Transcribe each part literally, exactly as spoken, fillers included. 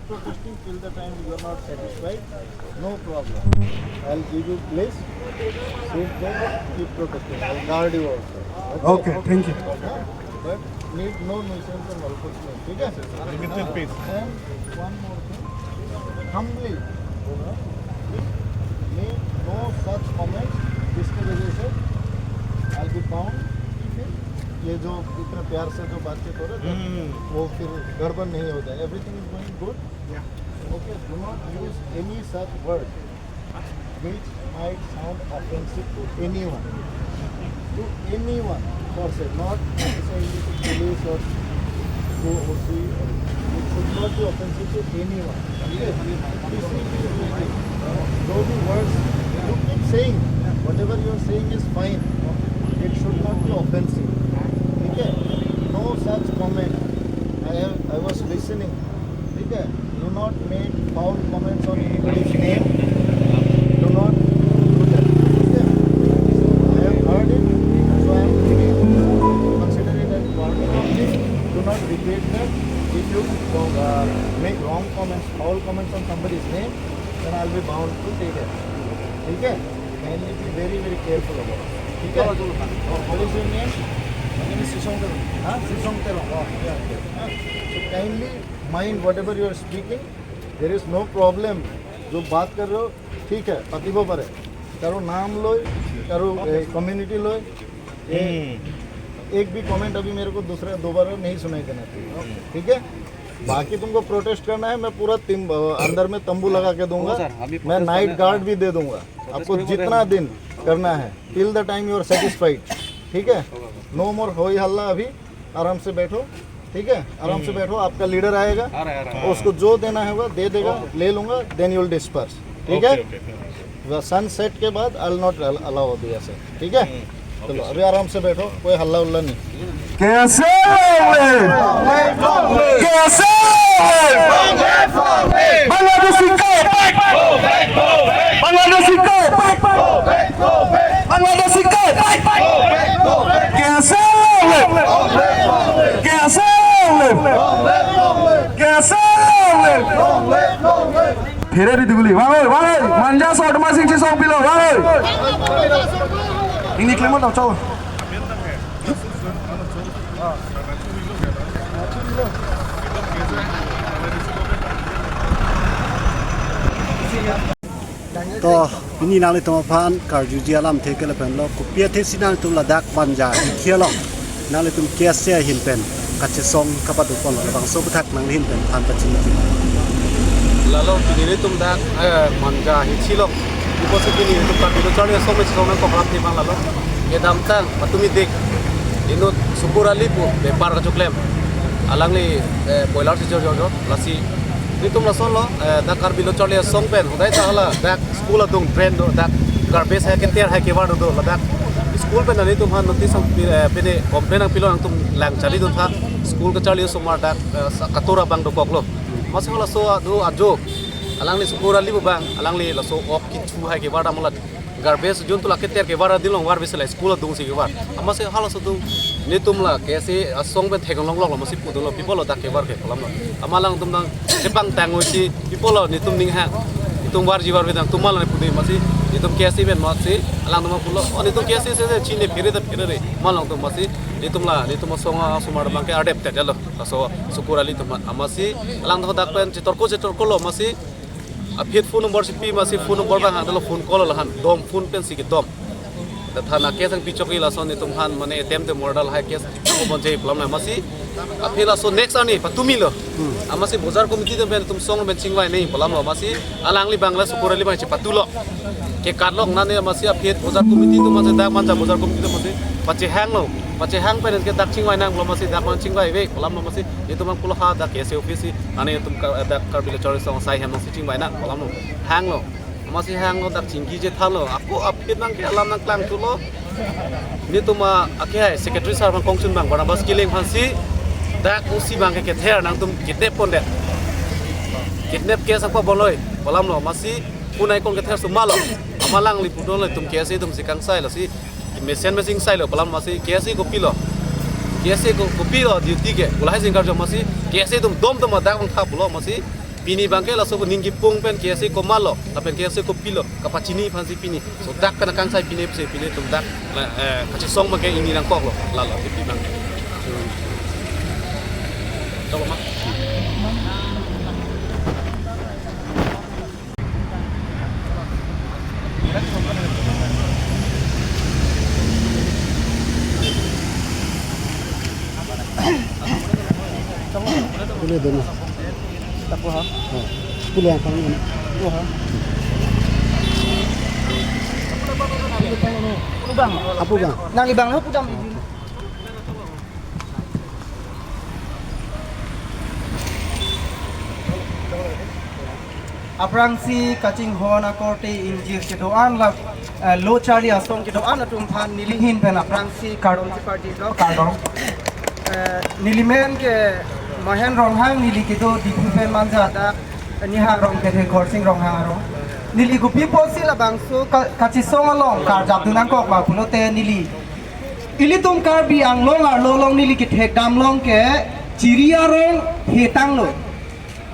Protesting till the time you are not satisfied, no problem. I'll give you place, sit there, keep protesting. I'll guard you also. Okay, thank you. But need no nuisance and all such things. ठीक है? Limited peace. And one more thing, humbly, make no such comments जिसकी वजह से I'll be bound. ये जो इतने प्यार से जो बातचीत हो रही है, वो फिर गड़बड़ नहीं हो जाए. Everything is going good. Okay, do not use any such word which might sound offensive to anyone. To anyone, for sure, not necessarily to police or to O C. It should not be offensive to anyone. Okay? This is the meeting. जो भी words you keep saying, whatever you are saying is fine. It should not be offensive. ठीक है? No such comment. I have, I was listening. ठीक है? Do not make foul comments on anybody's name. Do not do that. ठीक है? I have heard it, so I am considering that warning only. Do not repeat that. If you uh, make wrong comments, foul comments on somebody's name, then I'll be bound to take it. ठीक है? Kindly be very, very careful about it. ठीक है? What is your name? My name is Sisong Terong. हाँ, Sisong Terong. Oh, okay, okay. हाँ? So kindly mind whatever you are speaking. There is no problem. जो बात कर रहे हो, ठीक है, পাতিব পাৰে. কাৰো নাম লৈ, কাৰো কমিউনিটি লৈ, ए, एक भी कमेंट अभी मेरे को दूसरा दोबारा नहीं सुनाई देना चाहिए. ठीक है? बाकी तुमको प्रोटेस्ट करना है, मैं पूरा टीम अंदर में तंबू लगा के दूंगा. मैं नाइट गार्ड भी दे दूंगा. आपको जितना दिन करना है, till the time you are satisfied. ठीक है? नो मोर होई हल्ला अभी. आराम से बैठो. ठीक है? आराम से बैठो. आपका लीडर आएगा. उसको जो देना होगा दे देगा, ले लूंगा. Then you will disperse. ठीक है? सनसेट के बाद आई विल नॉट अलाउ अभी ऐसे. ठीक है? चलो, अभी आराम से बैठो, कोई हल्ला उल्ला नहीं. कैसे? कैसे? बांग्लादेशी को, बांग्लादेशी को, बांग्लादेशी को, कैसे? कैसे? कैसे? Phere di duguli. Wangoi, wangoi. Manja so dema sing si song pilo. Wangoi. Ini klemot tau chau. To, pini nanglitum aphan karjuji alamthe ke lapen lo, kopi athe si nanglitum ladak Manja hithi along nanglitum K S A ahin pen kachesong kapado pon lo, labangso aputhak nangli ahin pen than pachini. Lalo pini nelitum dak, eh, Manja hithi along, ipo si pini nelitum Karbi Lo Charli Asong pen chesong nangkok alamthe abang lalo. Kedamtang patumi dik, inut Sukur Ali pu bepar kachoklem, alangli, eh, boiler si jorjor, lasi nelitum lason lo, eh, dak Karbi Lo Charli Asong pen hodai ta hala dak school adung drain do, dak garbage hai keter hai kevar do, ladak school pen nelitum aphan notice ang pi-, eh, pine complain nangpilo, nangtum lang charli dun tha, school kacharli osomar dak, eh, sa-, katura abang dokoklo. Amatsi halaso adu ajo, alangli Sukur Ali pu abang, alangli laso ok kechu hai kevar dam la garbage jun tu la keter kevar adin long var bisi la school adung si kevar. Amatsi halaso atum nelitum la K S A asong pen theklong longlok lo, amatsi pudun lo, pi apot lo dak kevar ke pu alam lo. Amat alangtum nangkepangtang-oi si pi apot lo nelitum ning ha, nelitum varji varve dang atum alam nangpudun, amatsi nelitum K S A pen amatsi alangtum pulo, o nelitum K S A si si chini phere ta phere re, amat alangtum amatsi nelitum la nelitum asong asomar abang ke ardep tet lo. Laso Sukur Ali atum amatsi alangtum dak pen chetorko chetorko lo, amatsi aphi phone number si pi, amatsi phone number abang hang dolo, phone call lo han, dom phone pen si kedom. Dak thana case nangpichok-i, lason nelitum aphan mane attempt to murder hai case nangkobonji pu alam lo, amatsi aphi laso next arni patumi lo. Amatsi bojar committee atum pen nelitum asong pen chingvai nangji pu alam lo, amatsi alangli abang la Sukur Ali abang chepatu lo. Kekat lo nane, amatsi aphi bojar committee atum, amatsi dak Manja bojar committee atum amatsi pachehang lo. Pachehang pen ke dak chingvai nangpo, amatsi dak abang chingvaive pu alam lo, amatsi nelitum abang pulo ha dak K S A office si, ane nelitum ka, dak Karbi Lo Charli Asong asai hem along si chingvai nang pu alam lo. Hang lo. Amatsi hang lo, dak chingki chethan lo. Ako aphi nangke alam nangklang thulo. Nelitum a, ake hai secretary sir abang kongchun abang Barnabas Killing aphan si dak O C abang ke kether, nangtum kidnap pondet, kidnap case apa boloi pu alam lo, amatsi punai kong kether suma lo. Amat alangli pudun lo, nelitum K S A atum si kangsai lo, si mesen mesen sai lo pu alam, amatsi K S A kopilo, K S A ko, kopilo duty ke pu lahai si ingkar jo, amatsi K S A atum dom dom dak abang thap lo, amatsi Pini abangke laso aning kipung pen K S A komatlo, lapen K S A kopilo, kapachini aphansi pini. So dak pen akangsai pini pusi pini atum dak, eh, kachesong abangke pini nangkoklo, lalo, pini abangke. Coba, Mak. Boleh, boleh. Tak apa, ha? Ha. Sepuluh yang paling enak. Apa, ha? Apa, bang? Nang ibang, ha, pudam. Aphrangsi kachinghon akorte ingjir kedo-an la, eh, lo charli asong kedo-an atum aphan neli ahin pen aphrangsi kardom chipardi lo, kardom. Eh, neli men ke Mahen Ronghang, neli kedo Diphu pen Manja adak, eh, Nihang Rongkethe Khorsing Ronghang arong. Neli kopi apotsi labangso ka-, kachesong along karjap dun nangkok ma pulote neli, ilitum Karbi Anglong arlo along neli kethekdam along ke Chiri arong hetanglo.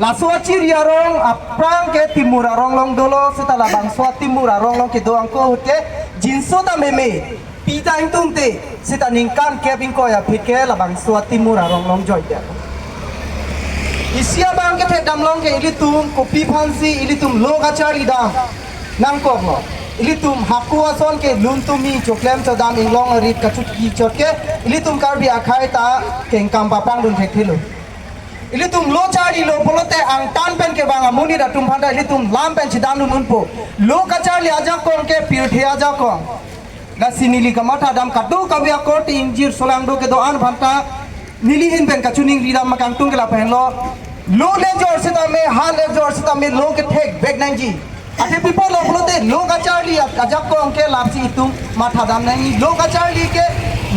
Laso a-Chiri arong aphrang ke Timur arong along dolo, seta labangso a-Timur arong along kedo angko ahut ke jinso ta meme, pi ta ingtungte, seta ningkan kep ingkoi aphi ke labangso a-Timur arong along joidet. Isi abang kethekdam along ke ilitum kopi aphansi ilitum lo kacharlidam nangkoklo. Ilitum hako ason ke lun tumi choklem chodam inglong arit kachotki chot ke ilitum Karbi akhei ta kengkam paprang dun thekthelo. Ilitum lo charlilo pulote angtan pen kevang amonit atum aphan ta ilitum lam pen chedandun unpo. Lo kacharli ajakong ke pirthe ajakong. Lasi neli kamathadam kadokave akorte ingjir solangdo kedo-an aphan ta neli ahin pen kachiningridam ma kangtung ke lapu henlo. Lo lejor sitame, ha lejor sitame lo kethekvek nangji. Athe pi apotlo pulote lo kacharli ajakong ke lapsi itum mathadam nangji. Lo kacharli ke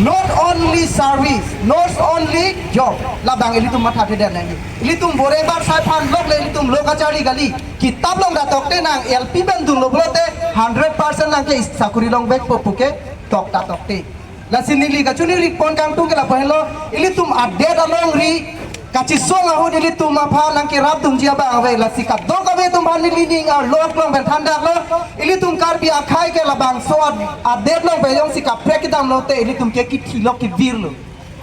not only service, not only job, labang ilitum mathathedet nangji. Ilitum boreng barsai aphan lok le ilitum lo kacharli kali. Kitap along ta tokte nang, L P pen dunlo pulote hundred percent nangke sakori longvekpo pu ke tok ta tokte. Lasi neli kachiningri pon kangtung ke lapu henlo, ilitum adet alongri kachesong ahut ilitum aphan nangkerapdunji abang ave, lasi kadokave atum aphan neli ning arlo aklong pen thandaklo, ilitum Karbi akhei ke labangso ad-, adet along pen jongsi kaprek kedam lote ilitum ke kithilo kevirlo.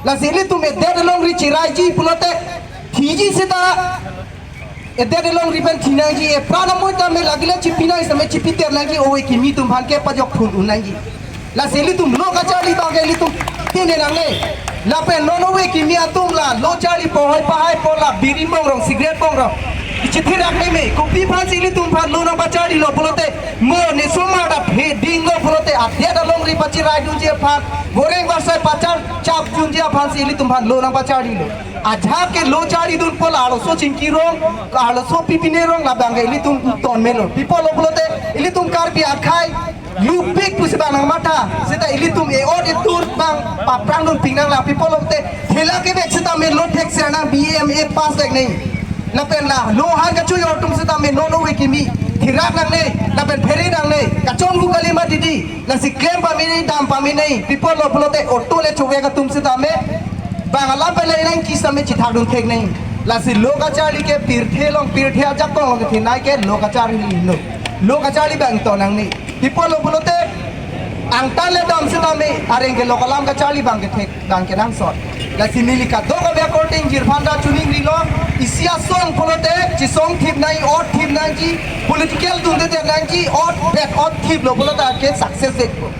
Lasi ilitum edet alongri cheraiji pulote thiji seta edet alongri pen thi nangji, epran amoit tame lagile chipi nang sitame chipidet nangji, ove kimi atum aphan ke pajok thun un nangji. Lasi ilitum lo kacharli abang ke ilitum tine nangne. Lapen non ove kimi atum la lo charlipo, hoi pahaipo, la biri bongrong, cigarette bongrong, chitherak meme. Kopi aphansi ilitum aphan lo nangpacharlilo pulote, mo ne somar ta phedinglo pulote, adet alongri pacheraidunji aphan, boreng barsai pachar chapdunji aphansi ilitum aphan lo nangpacharlilo. Ajahak ke lo charlidunpo la arloso chingki rong, arloso pipine rong, labang ke ilitum ton melo. Pi apotlo pulote ilitum Karbi akhei lupik pusi bang nangmatha, seta ilitum e-ot etur bang paprang dunpik nanglang. Pi apotlo pulote thela kevek sitame lo thekser nang, B A, M A pass vek nang. Lapen la lo han kachoyor atum sitame non ove kimi therak nangne, lapen phere nangne, kachonghu kali ma didi, lasi klem pame nang, dam pame nang. Pi apotlo pulote auto le chovek atum sitame bang alam pen le nangke sitame chithakdun thek nang. Lasi lo kacharli ke pirthe along, pirthe ajakong along kethenei ke lo kacharli lo. Lo kacharli abang to nangne. Pi apotlo pulote angtan le dam sitame areng kelok alam kacharli abang kethek abang kenangsot. Lasi neli kadokave akorte ingjir aphan ta chiningrilo, isi asong pulote chesong thip nangji, ot thip nangji, political dundedet nangji, ot bet ot thiplo pulote ke success vekpo.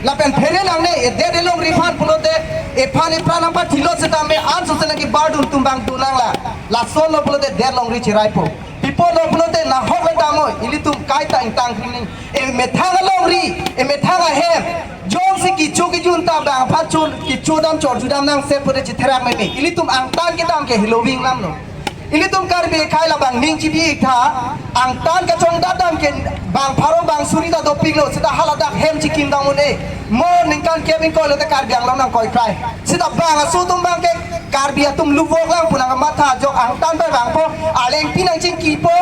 Lapen phere nangne, edet alongri aphan pulote ephan epran nangpathilo sitame ansose nangkebardun atum abang do nanglang. Lasonlo pulote det alongri cheraipo. Pi apotlo pulote nahok le damnoi, ilitum kaita ingtang kring nang. Emethang alongri, emethang ahem, jongsi kecho kejun ta bang aphan chun, kechodam chorjudam nangse pulote chitherak meme. Ilitum angtan kedam ke heloving lamlo. Ilitum Karbi akhei labang ning chibi-ik tha, angtan kachongdat dam ke bang pharo bang suri ta dopiklo, seta haladak hem chikim dam un-e. Mo ningkan kep ingkoi lote Karbi Anglong nangkoikrai. Seta bang aso atum abang ke Karbi atum lubok lang pu nangmatha ajok, angtan pen bangpo, alengpi nangchingkipo,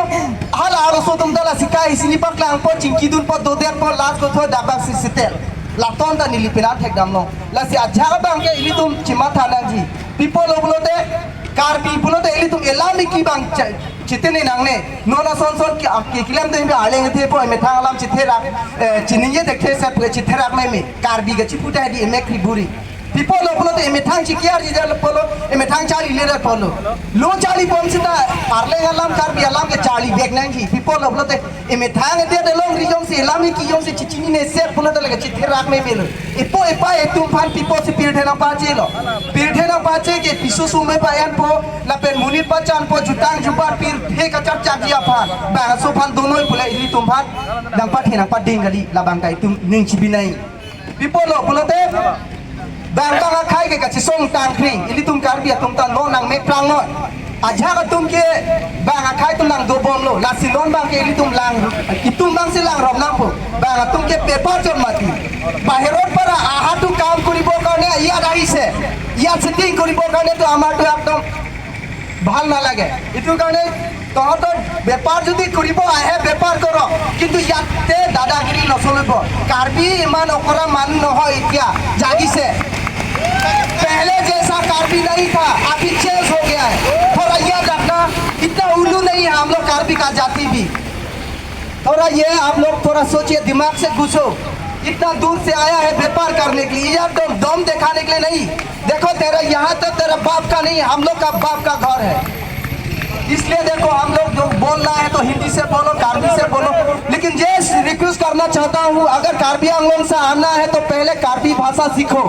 hala arloso atum ta lasi kai hini paklangpo, chingkidunpo, dodetpo, last kotho dak bangsi setel. Latum ta neli pina thekdamlo. Lasi ajahak abang ke ilitum chimatha nangji. Pi apotlo pulote, Karbi pulote ilitum elam eki abang cha-, Chitene nangne, non ason son ke, ke keklem do imi arleng thepo, emethang alam chitherak, eh, chiningje thekthe sat pu chitherak meme, Karbi kachipu ta di emek kriburi. Pi apotlo pulote emethang chikiarji det apotlo, emethang charlile det apotlo. Lo charlibom seta, arleng alam Karbi alam ke charlivek nangji. Pi apotlo pulote emethang edet alongri jongsi, elam eki jongsi chichinine sat pulote lake chitherak memelo. Epo epa etum aphan pi apotsi pirthe nangpachelo. Pirthe nangpache ke piso sumbe pa-enpo, lapen monit pachanpo, jutang jubar pirthe kacharchakji aphan. Bang aso aphan donoi pule ilitum aphan nangpathe nangpading kali, labang ta itum ning chibinai. Pi apotlo pulote, bang bang akhei ke kachisong tangkring, ilitum Karbi atum ta non nangmeprang noi. Ajahak atum ke bang akhei atum nangdobomlo, lasi non bang ke ilitum lang, itum bangsi langrong nangpo. Bang atum ke bepar chot mati. বাহিৰৰ পৰা আহাটো কাম কৰিবৰ কাৰণে ইয়াত আহিছে, ইয়াত ছেটিং কৰিবৰ কাৰণে তো আমাৰতো একদম ভাল নালাগে। এইটো কাৰণে তহঁতৰ বেপাৰ যদি কৰিব আহে, বেপাৰ কৰক, কিন্তু ইয়াতে দাদাগিৰি নচলিব। কাৰ্বি ইমান অকৰা মানুহ নহয়, এতিয়া জাগিছে। पहले जैसा कार्बी नहीं था, अभी चेंज हो गया है। थोड़ा याद रखना, इतना उल्लू नहीं है हम लोग कार्बी का जाति भी। थोड़ा ये आप लोग थोड़ा सोचिए, दिमाग से घुसो। इतना दूर से आया है व्यापार करने के लिए, ये तो दम दिखाने के लिए नहीं। देखो, तेरा यहाँ तक तेरा बाप का नहीं, हम लोग का बाप का घर है। इसलिए देखो, हम लोग जो बोल रहा है तो हिंदी से बोलो, कार्बी से बोलो, लेकिन ये रिक्वेस्ट करना चाहता हूँ, अगर कार्बी आंगलोंग से आना है तो पहले कार्बी भाषा सीखो,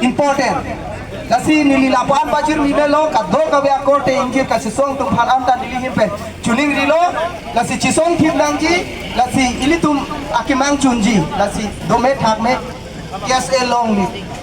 important. Lasi neli lapu-an pajirmi melo, kadokave akorte ingjir kachisong atum aphan anta neli ahin pen chiningrilo, lasi chisong thip nangji, lasi ilitum akemang chunji, lasi dome thakme, K S A long live.